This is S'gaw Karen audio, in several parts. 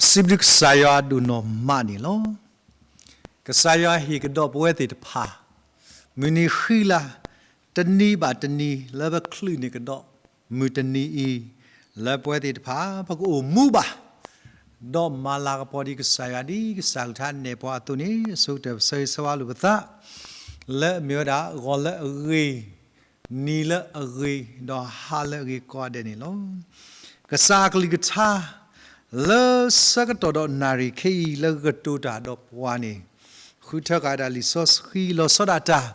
စံးဘျုးကစၢ်ယွၤဒိၣ်နီၢ်မးန့ၣ်လီၤ. ကစၢ်ယွၤဟ့ၣ်ကဒီးပဝဲသ့ၣ်တဖၣ် မုၢ်နံၤဃံလၤ တနံၤဘၣ်တနံၤ လၢပချုးန့ၢ်ကဒီး မုၢ်တနံၤအံၤ လၢပဝဲသ့ၣ်တဖၣ် ပကအိၣ်မူဘၣ် ဒီးမၤလၤကပီၤဒံးကစၢ်ယွၤဒ်ကစၢ်ကလုၢ်ကထါနဲၣ်ပှၤအသိးန့ၣ် အဆိကတၢၢ်ပဆၢဂ့ၤဆၢဝါလိာ်ပသး လၢအမ့ၢ်ဝဲဒၣ် ဂီၤလၢအဂ့ၤ, နံၤလၢအဂ့ၤ, ဒီးဟါလၢအဂ့ၤကိးဂၤဒဲးန့ၣ်လီၤ. ကစၢ်အကလုၢ်ကထါ လၢဆၢကတီၢ်ဒီးနၣ်ရံၣ်ခဲအံၤ လၢကကတိၤတၢ်ဒီးပှၤန့ၣ် ဃုထၢဃာ်ဝဲဒၣ်လံာ်စီဆှံလီၤဆီဒၣ်တၢ်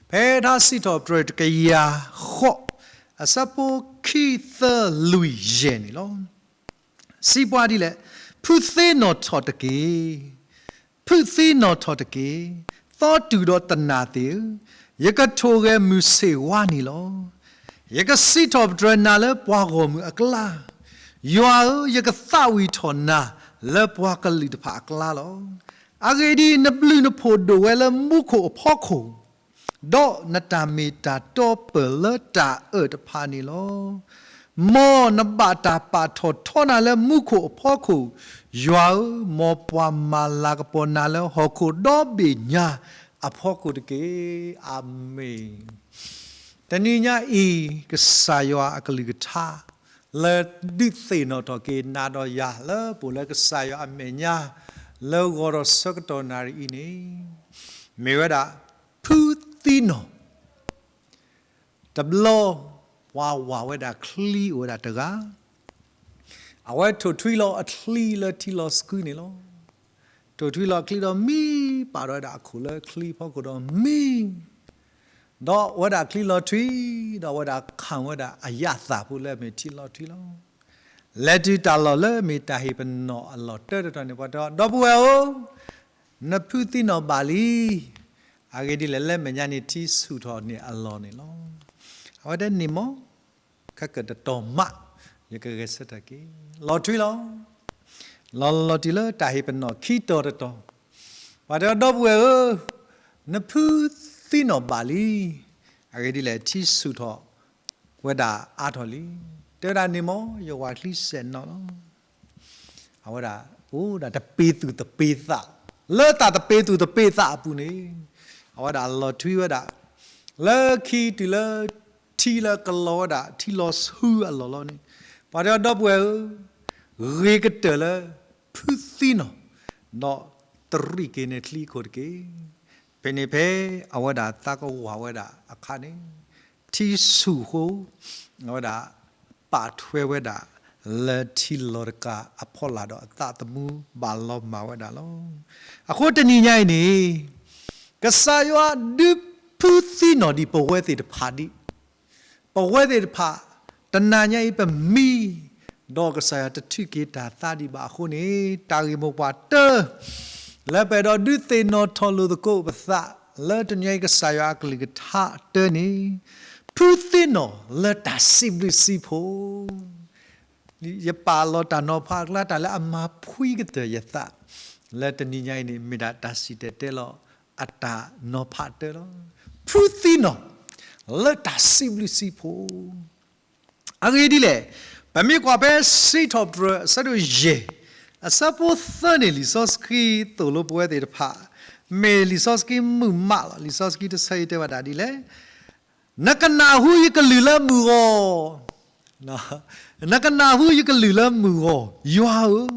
ဖဲထါစံးထီၣ်ပတြၢၤတကယၤဃိး အဆၢဖိခံသၢလွံၢ်ယဲၢ်န့ၣ်လီၤ. စံးပှၤဒ်လဲၣ်, ဖုသ့ၣ်နီၣ်ထီၣ်တက့ၢ်. ဖုသ့ၣ်နီၣ်ထီၣ်တက့ၢ်. သီတူၢ်ဒီးတနၢ်သ့ၣ်ဧၢ, ယကထိၣ်ဂဲၤမုၢ်ဆ့ၣ်ဝါန့ၣ်လီၤ. ယကစံးထီၣ်ပတြၢၤနၤလၢပှၤဂီၢ်မုၢ်အကျါ, ယွၤဧၢ, ယကသးဝံၣ်ထီၣ်နၤလၢပှၤကလုာ်တဖၣ်အကျါလီၤ. အဂ့ၢ်ဒ်အံၤ, နဘျုးနဖှိၣ်ဒိၣ်ဝဲလၢမူခိၣ်အဖီခိၣ် ဒီးနတၢ်မ့ၢ်တၢ်တီပၢၢ်လၢတၢ်အၢၣ်တဖၣ်န့ၣ်လီၤ. မ်နဘၣ်တၢ်ပာ်ထီၣ်ထီနၤလၢမူခိၣ်အဖီခိၣ်, ယွၤဧၢ, မ်ပှၤမၤလၤကပီၤနၤလၢဟီၣ်ခိၣ်ဒီဘ့ၣ်ညါအဖီခိၣ်တက့ၢ်. အၤမ့ၣ်. တနံၤညါအံၤ ကစၢ်ယွၤအကလုၢ်ကထါ လၢဒုးသ့ၣ်နီၣ်ထီၣ်က့ၤနၤဒီးယၤလၢပအိၣ်လၢကစၢ်ယွၤအမဲာ်ညါ လၢဂီၤဒီးဆၢကတီၢ်နၣ်ရံၣ်အံၤန့ၣ် မ့ၢ်ဝဲဒၣ် ဖုသ့ၣ်နီၣ် တဘျီ ပှၤဝၤဝဲဒၣ်ချံအိၣ်ဝဲဒၣ်တဂၤ, အဝဲထိၣ်ထွံလီၤအချံလၢထံလီၤဆှံန့ၣ်လီၤ. ထိၣ်ထွံလီၤအချံဒီးမံ ပာ်ဒီးဝဲဒၣ်အခိၣ်လၢချံဖီခိၣ်ဒီးမံ ဒီးဝဲဒၣ်ချံလီၤထွံ, ဒီးဝဲဒၣ်ခးဝဲဒၣ်အယၣ်သၣ်ဖိလၢအမ့ၢ်ထံလီၤထွံလီၤ. လဲၤတုၤတၢ်လီၢ်လၢမ့ၢ်တၢ်ဟ့ၣ်ပနီၣ်အလီၢ်တၢတတီၤန့ၣ် ပှၤတဲအီၤ, ဒီပုၢ်ဝဲၢ်ဧၢ, နဖုသ့ၣ်နီၣ်ဘၣ်လံ. အဂ့ၢ်ဒ်လဲၣ်, လၢမဲာ်ညါန့ၣ်ထံဆူၣ်ထီၣ်န့ၢ်အလီၢ်န့ၣ်လီၤ. အဝဲတဲန့ၣ်မ့ၢ် ခဲကတတီၤမး ယကဂဲၤဆၢထၢၣ်က့ၤ လီၤထွံလီၤ. လီၤလီၤတုၤလၢတၢ်ဟ့ၣ်ပနီၣ်ခံတီၤတတီၤ, ပှၤတဲအီၤ ဒီပုၢ်ဝဲၢ်ဧၢ, နဖုသ့ၣ်နီၣ်ဘၣ်လံ. အဂ့ၢ်ဒ်လဲၣ်, ထံဆူၣ်ထီၣ်ဝဲဒၣ်အါထီၣ်လံ. တဲဝဲဒၣ်န့ၣ်မ့ၢ် ယဝၤချံစဲးနီၤလီၤ. အဝဲဒၣ်အိၣ်ဒၣ်တပ့ၤသူၣ်တပ့ၤသး, လၢတၢ်တပ့ၤသူၣ်တပ့ၤသးအပူၤန့ၣ် အဝဲဒၣ်လီၤထွံဝဲဒၣ် လၢခံတုၤလၢထံလၢကလီၤဝဲဒၣ် ထံလီၤဆှံအလီၢ်လီၤန့ၣ်, ပှၤတဲအီၤ ဒီပုၢ်ဝဲၢ်ဧၢ, ဂ့ၤကတၢၢ်လၢဖုသ့ၣ်နီၣ်, ဒီးတရံးက့ၤန့ၢ်ချံခိၣ်တက့ၢ်. ဖဲန့ၣ်ဖဲအဝဲဒၣ်သးကဝၤဝဲဒၣ်အခါန့ၣ်, ထံဆူၣ်ဃိ အဝဲဒၣ်ပာ်ထွဲဝဲဒၣ် လၢထံလီၤတကးအဖီလာ်ဒီးအသးသမူဘၣ်လီၤမၢ်ဝဲဒၣ်လီၤ. အဃိတနံၤညါအံၤန့ၣ် ကစၢ်ယွၤဒုးဖုသ့ၣ်နီၣ်ဒံးပဝဲသ့ၣ်တဖၣ်ဒံး, ပဝဲသ့ၣ်တဖၣ် တနံၤညါအံၤပမံ ဒီးကစၢ်ယွၤတထုးက့ၤတၢ်သါဒံးဘၣ်အဃိန့ၣ် တၢ်ဂ့ၢ်မိၢ်ပှၢ်တၢ လၢပအဲၣ်ဒိးဒုးသ့ၣ်နီၣ်ထီၣ်လိာ်သကိးပသး လၢတနံၤညါအံၤကစၢ်ယွၤအကလုၢ်ကထါတၢန့ၣ် ဖုသ့ၣ်နီၣ်လၢတၢ်စံးဘျုးစံးဖှိၣ် ယပာ်လီၤတၢ်နီၤဖးအကျါ တၢ်လၢအမၤဖှံကတၢၢ်ယသး လၢတနံၤညါအံၤန့ၣ် မ့ၢ်ဒၣ်တၢ်စံၣ်တဲၤတဲလီၤအတၢ်နီၤဖးတၢလီၤ. ဖုသ့ၣ်နီၣ်လၢတၢ်စံးဘျုးစံးဖှိၣ် အဂ့ၢ်ဒ်လဲၣ်, ပမ့ၢ်ကွၢ်ဖဲစံးထီၣ်ပတြၢၤအဆၢဒိၣ်ယဲၢ် အဆၢဖိသၢန့ၣ် လံာ်စီဆှံသိၣ်လိပဝဲသ့ၣ်တဖၣ် မ့ၢ်လံာ်စီဆှံမုာ်မးလီၤ. လံာ်စီဆှံတဆၢအံၤတဲဘၣ်တၢ်ဒ်လဲၣ်, နကနၢ်ဟူယကလုၢ်လၢမုၢ်ဂီၤ, နကနၢ်ဟူယကလုၢ်လၢမုၢ်ဂီၤ, ယွၤဧၢ,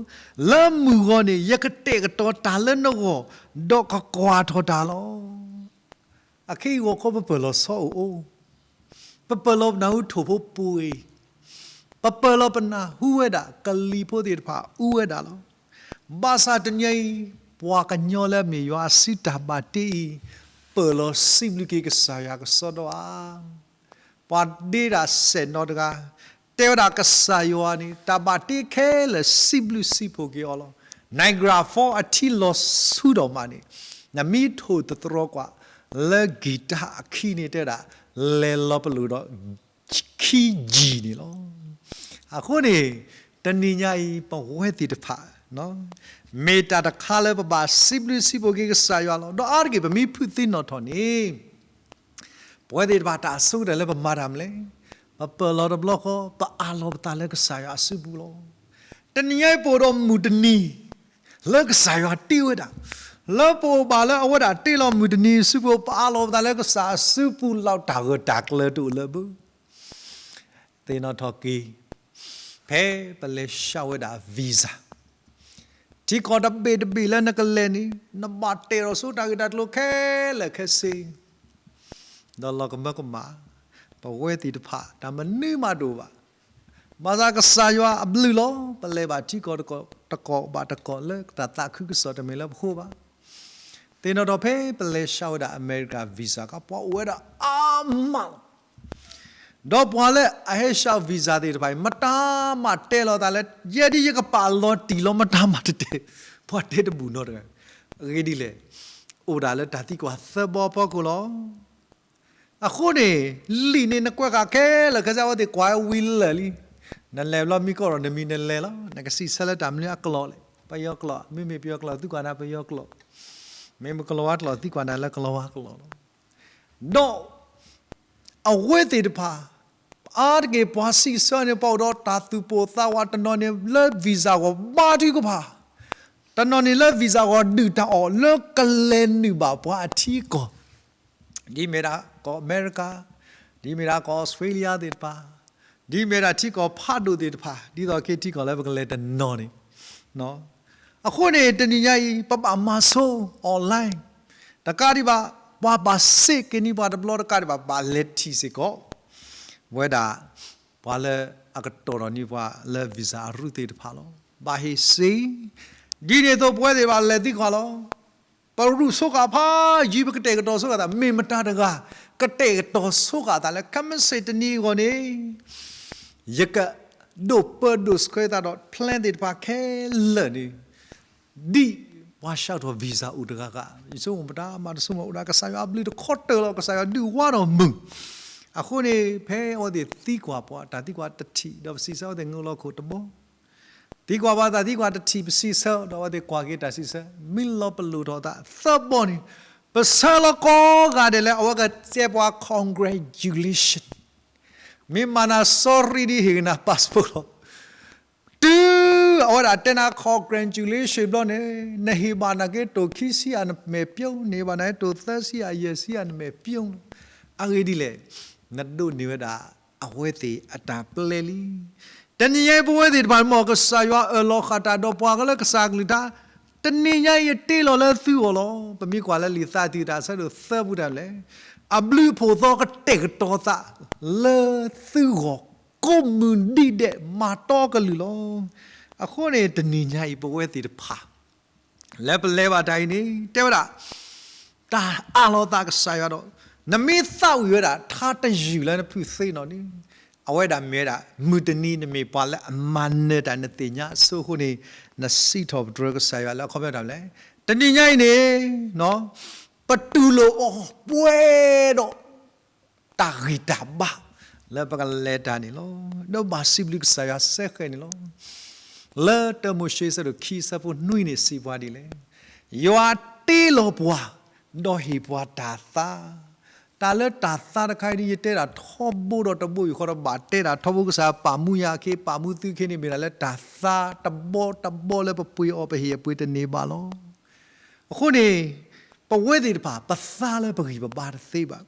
လၢမုၢ်ဂီၤန့ၣ် ယကတဲာ်ကတီၤတၢ်လၢနဂီၢ်, ဒီးကကွၢ်ထီၣ်တၢ်လီၤ. အခဲအံၤဂီၤခီပပၢၢ်လီၤဆီအိၣ်အိၣ်, ပပၢၢ်လီၤပနၢ်ဟူထိၣ်ဖိပှ့ၤ, ပပၢၢ်လီၤပနၢ်ဟူဝဲဒၣ်ကလံၤဖိသ့ၣ်တဖၣ်အူဝဲဒၣ်လီၤ. ဘၣ်ဆၣ်တနံၤအံၤ ပှၤကညီလၢအမ့ၢ်ယွၤအစုတၢ်ဘၣ်တ့အံၤ ပၢၢ်လီၤစံးဘျုးက့ၤကစၢ်ယွၤကစီဒီဧါ. ပှၤဒ့ဒၣ်စဲးနီၤတဂၤ တဲဝဲဒၣ်ကစၢ်ယွၤန့ၣ် တၢ်ဘၣ်တ့ခဲလၢာ်စံးဘျုးစံးဖှိၣ်က့ၤအီၤလီၤ. Niagara Falls အထံလီၤဆူဒီးမးန့ၣ် နမ့ၢ်ထိၣ်သတြီၤကွၢ် လၢကံၢ်တၢ်အခံန့ၣ်တဲဒၣ် လဲၤလီၤပလိာ်ဒီး ခံယံၤန့ၣ်လီၤ. အဃိန့ၣ် တနံၤညါအံၤ ပဝဲသ့ၣ်တဖၣ် မ့ၢ်တၢ်တခါလၢပဘၣ်စံးဘျုးစံးဖှိၣ်က့ၤကစၢ်ယွၤလီၤ. ဒီးအါတက့ၢ် ပမ့ၢ်ဖုသ့ၣ်နီၣ်ထီၣ်န့ၣ် ပဝဲသ့ၣ်တဖၣ်တၢ်အဆိကတၢၢ်လၢပမၤတၢ်မနုၤလဲၣ်, ပပၢၢ်လီၤတဘျီဃီ ပအးလီၤပသးလၢကစၢ်ယွၤအစုပူၤလီၤ. တနံၤညါအံၤပအိၣ်ဒီးမုၢ်တနံၤ လၢကစၢ်ယွၤတ့ဝဲဒၣ်, လၢပအိၣ်ဘၣ်လၢအဝဲဒၣ်တ့လီၤမုၢ်တနံၤအစုပူၤ ပအးလီၤပသးလၢကစၢ်အစုပူၤလီၤတၢ်ဂၢၢ်တၢ်ကျၢၤတအိၣ်လၢၤဘၣ်. သ့ၣ်နီၣ်ထီၣ်က့ၤ ဖဲပလဲၤဆှၢဝဲဒၣ် visa ထံကီၢ်တဘ့ၣ်တဘ့ၣ်လၢနကလဲၤန့ၣ် နဘၣ်တဲာ်ထီၣ်ဆိတၢ်ဂ့ၢ်တၢ်ကျိၤခဲလၢာ်ခဲဆ့ ဒီးလီၤကမၢကမၣ်, ပဝဲသ့ၣ်တဖၣ် တၢ်မနုၤမးတအိၣ်ဘၣ်. ဘၣ်ဆၣ်ကစၢ်ယွၤအဘျုးလီၤ. ပလဲၤဘၣ်ထံကီၢ်တကီၢ်ဘၣ်တကီၢ်လၢတၢ်သးခုကစီၣ်တမ့ၢ်လၢပဃိဘၣ်. သ့ၣ်နီၣ်ထီၣ်ဖဲပလဲၤဆှၢဝဲဒၣ် America visa အခါ ပှၤအိၣ်ဝဲဒၣ်အါမးလီၤ. ဒီးပှၤလၢအဟဲဆှၢ visa သ့ၣ်တဖၣ်အံၤ မတၤမးတဲလီၤသးလၢ ယဲဒ်ယကပာ်လီၤတံၢ်လီၤ မတၤမးတတဲ, ပှၤတဲတဘူၣ်နီတဂၤ. အဂ့ၢ်ဒ်လဲၣ်, အိၣ်ဒၣ်လၢတၢ်သံကွၢ်သၢဘီအဖီခိၣ်လီၤ. အဃိန့ၣ် လံာ်န့ၣ်နကွဲးဃာ်ခဲလၢာ်ခဲဆ့ အဝဲသ့ၣ်ကွၢ်ဝံၤလၢာ်လံ. နလဲၤဘျီမ့ၢ်ကီၢ်ဒီးနမံၤနလဲၤလီၤ. နကစံးဆၢလၢတၢ်မနုၤအကျိာ်လဲၣ်, ပယီၤကျိာ်, မ့မ့ၢ်ပယီၤကျိာ် သံကွၢ်နၤပယီၤကျိာ်, မ့ၢ်မ့ၢ်ကလီၤဝါကျိာ် သံကွၢ်နၤလၢကလီၤဝါကျိာ်လီၤ. ဒီး အဝဲသ့ၣ်တဖၣ် အါတက့ၢ်ပှၤစံးဆၢန့ၣ် ပှၤအိၣ်ဒီးတၢ်သူၣ်ပိၢ်သးဝး တနီၤန့ၣ်လၢ visa ဂီၢ်ဘါထုကဖၣ်, တနီၤန့ၣ်လၢ visa ဂီၢ်ဒုၣ်တၢ်အီၣ်လၢကလဲၤနုာ်ဘၣ်ပှၤအထံအကီၢ်, ဒ်မ့ၢ်ဒၣ်ကီၢ်အမဲရကၤ, ဒ်မ့ၢ်ဒၣ်ကီၢ်အီစထြ့လယါသ့ၣ်တဖၣ်, ဒ်မ့ၢ်ဒၣ်ထံကီၢ်ဖးဒိၣ်သ့ၣ်တဖၣ်, ဒ်သိးက့ၤထံကီၢ်လၢပကလဲၤတနီၤန့ၣ် အဃိန့ၣ် တနံၤညါအံၤ ပဘၣ်မၤဆိ online တကးဒံးဘၣ် ပှၤဘၣ်စ့းက့ၤန့ၢ်ပှၤတဘျီ တကးဒံးဘၣ် ဘၣ်လဲၤထံၣ်စ့ၢ်ကီး ဝဲဒၣ် ပှၤလၢအကတီၤထီၣ်န့ၢ်ပှၤလၢ visa အရူၢ်သ့ၣ်တဖၣ်လီၤ. ဘၣ်ဟ့ၣ်စ့, ဒ်န့ၣ်အသိးပဝဲသ့ၣ်ဘၣ်လဲၤသံကွၢ်လီၤ. ပရူၢ်ဆိဃာ်ဖးယံၤ ပကတဲာ်ကတီၤဆိဃာ်သး မ့ၢ်မတၤတဂၤ ကတဲာ်ကတီၤဆိဃာ်သးလၢ ခဲမုၢ်ဆ့ၣ်တနံၤအဂီၢ်န့ၣ် ယကဒိၣ်ပၢဒိၣ်ဆှၢသးဒီး plan သ့ၣ်တဖၣ်ခဲလၢာ်န့ၣ် ဒ်ပှၤဆှၢထီၣ် visa အိၣ်တဂၤဂၤ, ယဆိကမိၣ်ပတၢ်မၤတဆိကမိၣ်အိၣ်ဒၣ် ကစၢ်ယွၤအဘျုးတခီတၢၢ်လီၤ. ကစၢ်ယွၤဒုးဝါထီၣ်မုာ်. အဃိန့ၣ် ဖဲအဝဲသ့ၣ်သံကွၢ်ပှၤ တၢ်သံကွၢ်တထံၣ် ဒီးပစံးဆၢအဝဲသ့ၣ် ငိၢ်လီၤခိၣ်တဘီ, သံကွၢ်ပှၤတၢ်သံကွၢ်တထံၣ် ပစံးဆၢ ဒီးအဝဲသ့ၣ်ကွၢ်က့ၤတၢ်စံးဆၢ မ့ၢ်လီၤပလိာ်ထီၣ်သးသၢဘီန့ၣ် ပဆၢလီၤကိးဂၤဒဲးလၢ အဝဲကတဲပှၤ congratulation မ့ၢ်မၤနၤ sorry ဒ်ဟ့ၣ်က့ၤနၤ passport လီၤ. တုၤအဝဲဒၣ်တဲနၤ congratulation ဘျီန့ၣ် နဟ့ၣ်ဘၣ်နၤက့ၤတိၢ်ခံဆံယဲၢ် နမဲာ်ပျိၢ်, နဟ့ၣ်ဘၣ်နၤက့ၤတိၢ်သၢဆံယဲၢ် ယဲၢ်ဆံယဲၢ် နမဲာ်ပျိၢ်လီၤ. အဂ့ၢ်ဒ်လဲၣ်, နဒိးန့ၢ်ဝဲဒၣ် အဝဲသ့ၣ်အတၢ်ပျဲလံ. တနံၤညါအံၤ ပဝဲသ့ၣ်တဖၣ် မ်ကစၢ်ယွၤအၢၣ်လီၤဃာ်တၢ်ဒီးပှၤကလၢကစၢ်အကလုၢ်ကထါ, တနံၤညါအံၤယတ့လီၤလၢသုဂီၢ်လီၤ. ပမ့ၢ်ကွၢ်လၢလံာ်သးသယုၢ်တၢ်ဆၢဒိၣ်သၢပူၤတၢ်လဲၣ်, အဘျုးအဖှိၣ်သီကတဲာ်ကတီၤသးလၢသုဂီၢ် ကိးမုၢ်ဒံးဒဲးမၤတီကလုၢ်လီၤ. အဃိန့ၣ် တနံၤညါအံၤ ပဝဲသ့ၣ်တဖၣ် လၢပလဲၤဘၣ်တၢ်အံၤန့ၣ် တဲဝဲဒၣ် တၢ်အးလီၤသးကစၢ်ယွၤဒီး နမ့ၢ်သးဝံၣ်ဝဲဒၣ် ထါတယုၢ်လၢနဖုသ့ၣ်နီၣ်န့ၣ် အဝဲဒၣ်မ့ၢ်ဝဲဒၣ် မုၢ်တနံၤနမ့ၢ်ပှၤလၢအမၤနၢၤတၢ်နသ့ၣ်ညါအဆိအဃိန့ၣ် နစံးထီၣ်ပတြၢၤကစၢ်ယွၤလၢအခီပညီတၢ်လဲၣ်. တနံၤညါအံၤန့ၣ် ပတူၢ်လိာ်အီၤပှဲၤဒီး တၢ်ဂံၢ်တၢ်ဘါ လၢပကလဲၤတၢ်န့ၣ်လီၤ. ဒီးဘၣ်စံးဘျုးကစၢ်ယွၤစဲဃဲၤန့ၣ်လီၤ. လၢတၢမိၤၡ့ဆၢဒိၣ်ခံဆၢဖိနွံန့ၣ်စံးပှၤဒ်လဲၣ်, ယွၤတ့လီၤပှၤ ဒီးဟ့ၣ်ပှၤတၢ်သါ, တၢ်လၢတၢ်သါတခါအံၤန့ၣ် ယတဲတၢ်ထီဘိဒီးတဘိယူၢ်ဃီဒီး ဘၣ်တဲတၢ်ထီဘိကစၢ်ယွၤပာ်မူယၤအခ့ ပာ်မူသုအခ့န့ၣ် မ့ၢ်ဒၣ်လၢတၢ်သါတဘီတဘီလၢပပှ့ၤအီၤပဟ့ၣ်အပှ့ၤတန့ၢ်ဘၣ်လီၤ. အဃိန့ၣ် ပဝဲသ့ၣ်တဖၣ် ပသါလၢပဂံၢ်ပဘါတသ့ဘၣ်.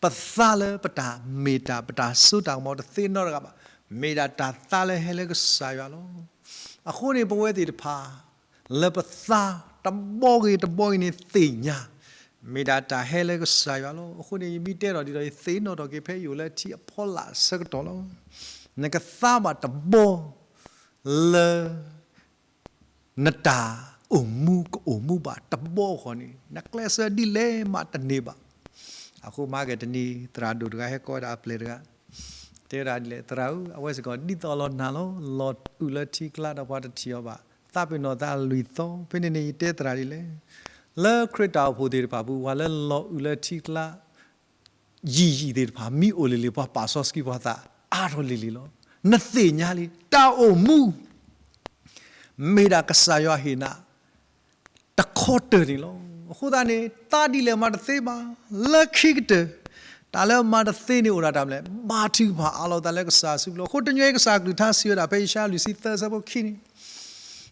ပသါလၢပတၢ်မ့ၢ်တၢ် ပတၢ်စိတၢ်ကမီၤတသ့နီတဂၤဘၣ်. မ့ၢ်ဒၣ်တၢ်သါလၢဟဲလၢကစၢ်ယွၤလီၤ. အဃိန့ၣ် ပဝဲသ့ၣ်တဖၣ် လၢပသါတဘီဂ့ၤတဘီဂ့ၤန့ၣ်သ့ၣ်ညါ မ့ၢ်ဒၣ်တၢ်ဟဲလၢကစၢ်ယွၤလီၤ. အဃိန့ၣ် ယမ့ၢ်တဲထီၣ်ဒ်ဒီး ယသ့ၣ်နီၣ်ထီၣ်က့ၤ ဖဲယအိၣ်လၢထံအဖီလာ်အဆၢကတီၢ်လီၤ. နကသါဘၣ်တဘီ လၢ နတၢ်အိၣ်မူကအိၣ်မူဘၣ်တဘီအဂီၢ်န့ၣ် နကျဲးစၢးဒ်လဲၣ်မးတန့ၢ်ဘၣ်. အဃိမၤက့ၤတနံၤ သရၣ်ဒိၣ်တဂၤဟဲကိးဝဲဒၣ်အပျဲၢ်တဂၤ တဲဝဲဒၣ်ဒ်လဲၣ်, သရၣ်ဧၢ, အဝဲစ့ၢ်ကီးဒ်သိးလီၤနၤလီၤ. လီၤအုၣ်လၢထံကျါဒီးပှၤတထံၣ်အီၤဘၣ်. သးပ့ၤနီၣ်သးလွံၢ်သီ. ဖဲန့ၣ်န့ၣ် ယတဲသရၣ်ဒ်လဲၣ်, လၢခရံာ်တၢ်အိၣ်ဖှိၣ်သ့ၣ်တဖၣ်ပူၤ ပှၤလၢလီၤအုၣ်လၢထံကျါ ယံာ်ယံာ်သ့ၣ်တဖၣ် မ့ၢ်အိၣ်လံလံ ပှၤပာ်စီဆှံပှၤသးအါထီၣ်လံလံလီၤ. နသ့ၣ်ညါလံ တၢ်အိၣ်မူ မ့ၢ်ဒၣ်ကစၢ်ယွၤဟ့ၣ်နၤ တခီတၢၢ်န့ၣ်လီၤ. အဃိသတးန့ၣ် သါဒ်လဲၣ်မးတသ့ဘၣ်. လၢခံကတၢၢ် တၢ်လၢမၤတသ့န့ၣ်အိၣ်ဒၣ်တၢ်မနုၤလဲၣ်, ဘါထုကဖၣ်အးလီၤသးလၢကစၢ်စုပူၤလီၤ. အဃိတနံၤအံၤကစၢ်ကလုၢ်ကထါစံးဝဲဒၣ်ဖဲယၡါယၤလွံၢ်ဆံသၢဆၢဖိခံန့ၣ်,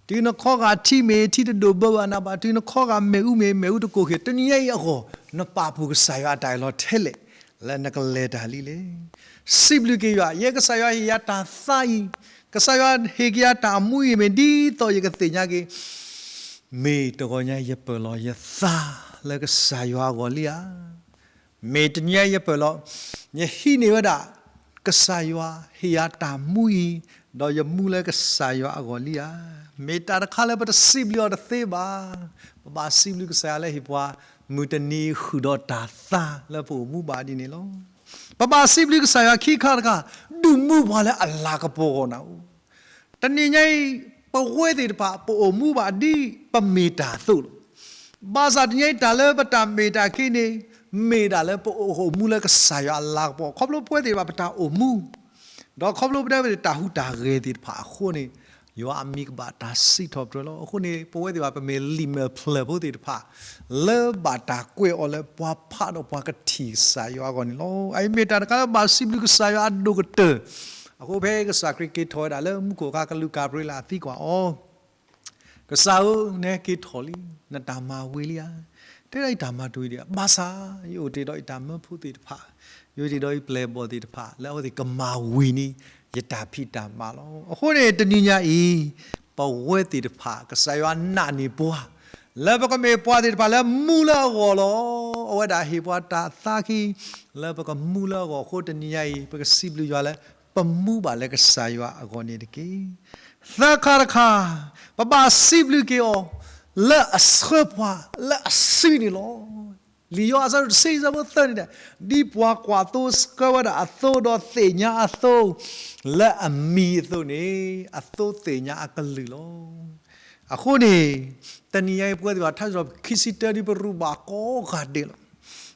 တုၤနခီဂာ်ထံမ့ၢ်ထံတဒိၣ်ဘၢဘၣ် နဘၣ်, တုၤနခီဂာ်မ့ၣ်အူမ့ၢ်မ့ၣ်အူတကိၢ်က့ၤ, တနံၤညါအံၤအဂီၢ် နပာ်ဖှိၣ်ကစၢ်ယွၤအတၢ်အဲၣ်လီၤထဲလဲၣ်, လၢနကလဲၤတၢ်လံလဲၣ်. စံးဘျုးက့ၤယွၤ, ယဲကစၢ်ယွၤဟ့ၣ်ယၤတၢ်သါအံၤ, ကစၢ်ယွၤဟ့ၣ်က့ၤယၤတၢ်အမူအံၤ မ့ၢ်ဒ်သိးယကသ့ၣ်ညါက့ၤ မ့ၢ်တဂီၤညါယပၢၢ်လီၤယသးလၢကစၢ်ယွၤအဂီၢ်လံဧါ. မ့ၢ်တနံၤညါယပၢၢ်လီၤ, ယဟံးန့ၢ်ဝဲဒၣ် ကစၢ်ယွၤဟ့ၣ်ယၤတၢ်မူအံၤ, ဒီးယမူလၢကစၢ်ယွၤအဂီၢ်လံဧါ. မ့ၢ်တၢ်တခါလၢပတစံးဘျုးအီၤတသ့ဘၣ်. ပဘၣ်စံးဘျုးကစၢ်ယွၤလၢဟ့ၣ်ပှၤ မုၢ်တနံၤဃုာ်ဒီးတၢ်သါလၢပအိၣ်မူဘၣ်ဒ်န့ၣ်လီၤ. ပဘၣ်စံးဘျုးကစၢ်ယွၤခံခါတခါ, ဒုးမူပှၤလၢအလၤကပီၤအဂီၢ်နၤဧိၤ. တနံၤညါအံၤ ပဝဲသ့ၣ်တဖၣ် ပအိၣ်မူဘၣ်ဒ်ပမ့ၢ်တၢ်အသိးလီၤ. ဘၣ်ဆၣ်တနံၤညါအံၤ တၢ်လၢပတၢ်မ့ၢ်တၢ်ခံန့ၣ် မ့ၢ်ဒၣ်လၢပအိၣ်မူလၢကစၢ်ယွၤအလၤကပီၤ ခီဖျိပဝဲသ့ၣ်တဖၣ်ပတၢ်အိၣ်မူ ဒီးခီဖျိပတဲဝဲတၢ်ဟူးတၢ်ဂဲၤသ့ၣ်တဖၣ်အဃိန့ၣ်, ယွၤအမံၤကဘၣ်တၢ်စံးထီၣ်ပတြၢၤလီၤ. အဃိန့ၣ် ပဝဲသ့ၣ်တဖၣ် ပမ့ၢ်လံာ်မဲာ်ဖျၢၣ်ဖိသ့ၣ်တဖၣ် လၢဘၣ်တၢ်ကွဲးအီၤလၢပှၤဖးဒီးပှၤကထံၣ်ကစၢ်ယွၤအဂီၢ်န့ၣ်လီၤ. အအံၤမ့ၢ်တၢ်တခါလၢဘၣ်စံးဘျုးကစၢ်ယွၤအဒိၣ်ကတၢၢ်. အဃိဖဲကစၢ်ခရံာ်က့ၤထီၣ်ဝဲဒၣ်လၢမူခိၣ်အခါ ကလူးကၤဘြံၤလးသံကွၢ်အီၤ ကစၢ်ဧၢ, နဟဲက့ၤထီၣ်လံ, နတၢ်မၤဝံၤလံဧါ. တဲဒၣ်အံၤတၢ်မၤတဝံၤဒံးဧါ, ဘၣ်ဆၣ် ယအိၣ်တ့ၢ်ဒီးယတၢ်မၢဖိသ့ၣ်တဖၣ်, ယအိၣ်တ့ၢ်ဒီးယပျဲၢ်ဘီၣ်သ့ၣ်တဖၣ် လၢအဝဲသ့ၣ်ကမၤဝံၤန့ၢ် ယတၢ်ဖံးတၢ်မၤလီၤ. အဃိန့ၣ် တနံၤညါအံၤ ပဝဲသ့ၣ်တဖၣ် ကစၢ်ယွၤနာ်န့ၢ်ပှၤ လၢပကမ့ၢ်ပှၤသ့ၣ်တဖၣ်လၢမူလၢအဂီၢ်လီၤ. အဝဲဒၣ်ဟ့ၣ်ပှၤတၢ်သါခံ လၢပကမူလၢအဂီၢ်အဃိ တနံၤညါအံၤ ပကစံးဘျုးယွၤလၢ ပမူဘၣ်လၢကစၢ်ယွၤအဂီၢ်န့ၣ်တက့ၢ်. သၢခါတခါ, ပဘၣ်စံးဘျုးက့ၤအီၤ လၢအဆှၢပှၤလၢအစုန့ၣ်လီၤ. လံာ်ယိၤဟၣ်အဆၢဒိၣ်တဆံ အဆၢဖိသၢန့ၣ်ဒီး, ဒ်ပှၤကွၢ်သိဆှၢဝဲဒၣ်အသိဒီးသ့ၣ်ညါအသိ လၢအမံၤအသိးန့ၣ် အသိသ့ၣ်ညါအကလုာ်လီၤ. အဃိန့ၣ် တနံၤညါအံၤပဝဲသ့ၣ်ဘၣ် ထါစံးထီၣ်ပတြၢၤခံဆံတၢ ဒ်ပရူးဘၣ်ကိးဂၤဒဲးလီၤ.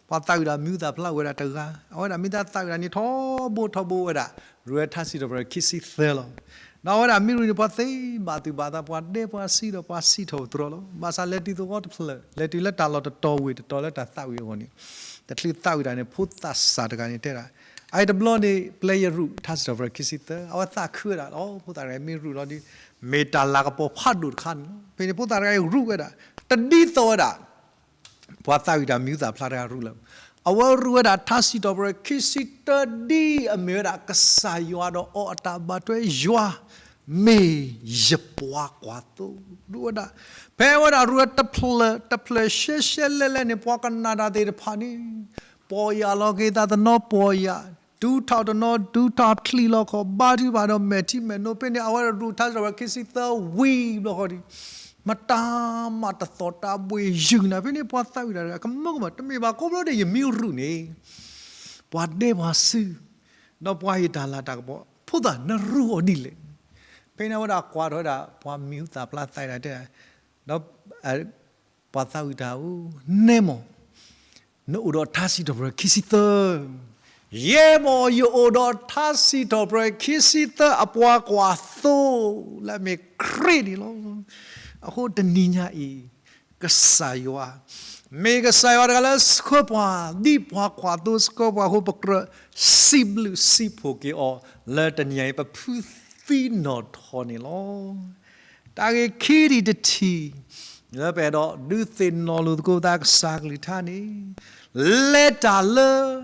ပှၤသးဝံၣ်တၢ်မံၤဟူသၣ်ဖျါအိၣ်ဝဲဒၣ်တဂၤ, အဝဲဒၣ်မ့ၢ်တၢ်သးဝံၣ်တၢ်န့ၣ်ထီဘိထီဘိဝဲဒၣ် ရူးဝဲထါစံးထီၣ်ပတြၢၤခံဆံသၢလီၤ. ဒီးအဝဲဒၣ်မ့ၢ်ရူးန့ၣ် ပှၤသ့ဘၣ်သူၣ်ဘၣ်သး ပှၤဒဲပှၤစံးဒီးပှၤစံးထီၣ်ပတြၢၤလီၤ. ဘၣ်ဆၣ်လဲၤတုၤသဝီတဖျၢၣ်, လဲၤတုၤလၢတၢ်လီၢ်တတီၤဝ့ၢ်တတီၤလၢတၢ်သးဝံၣ်အဂီၢ်န့ၣ်, တချုးသးဝံၣ်တၢ်န့ၣ် ဖိသၣ်စၢ်တဂၤန့ၣ်တဲဒၣ်, အအံၤတဘျီန့ၣ် ပျဲယရူး ထါစံးထီၣ်ပတြၢၤခံဆံသၢ, အဝဲသးခုဝဲဒၣ်လီၤ. ဖိသၣ်တဂၤအံၤမ့ၢ်ရူးလီၤဒီး မ့ၢ်တၢ်လၤကပီၤဖးဒိၣ်တခါန့ၣ်လီၤ. ဖဲန့ၣ်ဖိသၣ်တဂၤအံၤရူးဝဲဒၣ်, တဒ်သိးဝဲဒၣ် ပှၤသးဝံၣ်တၢ်မံၤဟူသၣ်ဖျါတဂၤရူးလၢၤ. အဝဲရူးဝဲဒၣ်ထါစံးထီၣ်ပတြၢၤခံဆံတၢ ဒ်အမ့ၢ်ဝဲဒၣ် ကစၢ်ယွၤဒီးအီၤအတၢ်ဘၣ်ထွဲ ယွၤမ့ၢ်ယပှၤကွၢ်သိ, ရူးဝဲဒၣ်. ဖဲအဝဲဒၣ်ရူးဝဲတဖျၢၣ်တဖျၢၣ် ရှဲရှဲလဲၣ်လဲၣ်န့ၣ် ပှၤကနၣ်တၢ်သ့ၣ်တဖၣ်န့ၣ် ပီၢ်ယၢ်လီၤက့ၤသးတနီၤပီၢ်ယၢ်, ဒုးထီၣ်တနီၤဒုးထီၣ်ချံးလီၤခီၣ်, ဘါထုကဖၣ်ဒီးမဲာ်ထံမဲာ်နိ, ဖဲန့ၣ် အဝဲရူးထါစံးထီၣ်ပတြၢၤခံဆံသၢဝံၤဘျီဃီဒီး မတၤမၤတသီၣ်တၢ်ဘှ့ၣ်ယုၢ်နၤ. ဖဲန့ၣ်ပှၤသးဝံၣ်တၢ်တဂၤ ကမၢကမၣ်, တမ့ၢ်ဘၣ် ခီဖျိဒီးယမ့ၢ်ရူးန့ၣ် ပှၤဒဲပှၤစံး, ဒီးပှၤဟ့ၣ်တၢ်လၤတၢ်ကပီၤ, ဖိသၣ်နရူးအီၤဒ်လဲၣ်. ဖဲန့ၣ်အဝဲဒၣ်ကွၢ်ထီၣ်ဝဲဒၣ် ပှၤမံၤဟူသၣ်ဖျါသးဝံၣ်တၢ်တဲ, ဒီး ပှၤသးဝံၣ်တၢ်ဧၢ, နဲမီၢ်, နအိၣ်ဒီးထါစံးထီၣ်ပတြၢၤခံဆံသၢ, ယဲမီၢ် ယအိၣ်ဒီးထါစံးထီၣ်ပတြၢၤခံဆံသၢ အပှၤကွၢ်သိ လၢအမ့ၢ်ခရံာ်န့ၣ်လီၤ. အဃိတနံၤညါအံၤ ကစၢ်ယွၤ မ့ၢ်ကစၢ်ယွၤတဂၤလၢဆှၢပှၤ ဒ်ပှၤကွၢ်သိဆှၢပှၤအဃိ ပကြၢးစံးဘျုးစံးဖှိၣ်က့ၤအီၤ လၢတနံၤညါအံၤ ပဖုသံနီၣ်ထီၣ်န့ၣ်လီၤ. တၢ်ဂ့ၢ်ခံထံၣ်တထံၣ် လၢပအဲၣ်ဒိးဒုးသ့ၣ်နီၣ်လိာ်သကိးပသးကစၢ်ကလုၢ်ကထါန့ၣ်, လဲၤတၢ်လၢ